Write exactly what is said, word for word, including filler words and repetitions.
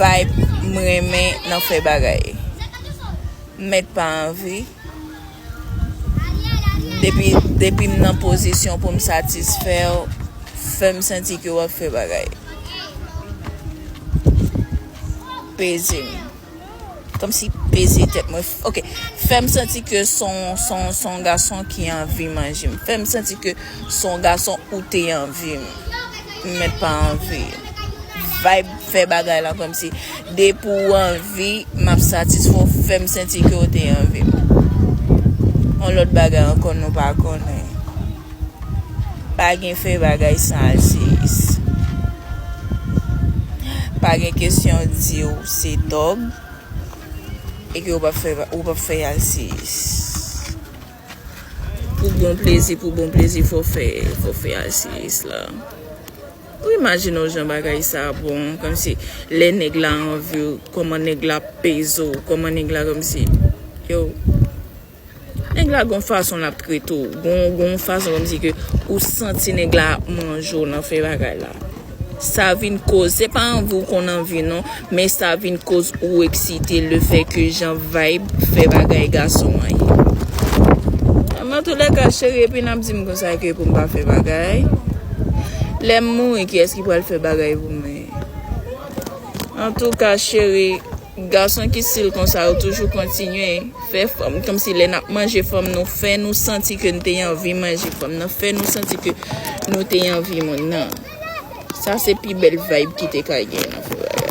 Vibe m renmen nan fè bagay. M mèt pa anvi. Depi, depi m nan pozisyon pou m satisfè w, fè m santi ke w ap fè bagay. Peze m. Kòmsi peze tèt mwen. Ok. Fè m santi ke s on, s on, s on gason ki anvi manje m. Fè m santi ke s on gason ou te anvi m. M mèt pa anvi. Vibe fè bagay la kòmsi depi w anvi, m ap satisfè w, fè m santi ke w te anvi m. On lòt bagay ankò nou pa konnen. Pa gen fè bagay san alsiyis. Pa gen kesyon di w se tòg e ke w p ap fè, w p ap fè alsiyis. Pou bon plezi, pou bon plezi, fò fè, fò fè alsiyis la. Ou imajine w jan bagay sa bon, kòmsi lè nèg la anvi w, kòman nèg la peze w, kòman nèg la kòmsi, yo, nèg la gon fason l ap trete w, gon, gon fason kòmsi ke ou santi nèg la ap manje w nan fè bagay la. Sa vin koz, se pa anvi w konn anvi non, men sa vin koz ou eksite lefètke jan vibe fè bagay gason an ye. Antoulèka, cheri, epi n ap di m konsa ke pou m pa fè bagay. Lè m mouri, kiyès ki pral fè bagay pou mwen? Antouka, cheri, gason ki stil konsa, yo toujou kontinye fè fanm, kòmsi lè n ap manje fanm, nou fè nou santi ke n te anvi manje fanm nan, fè nou santi ke nou te anvi moun nan. Sa se pi bèl vibe ki te ka gen nan fè bagay.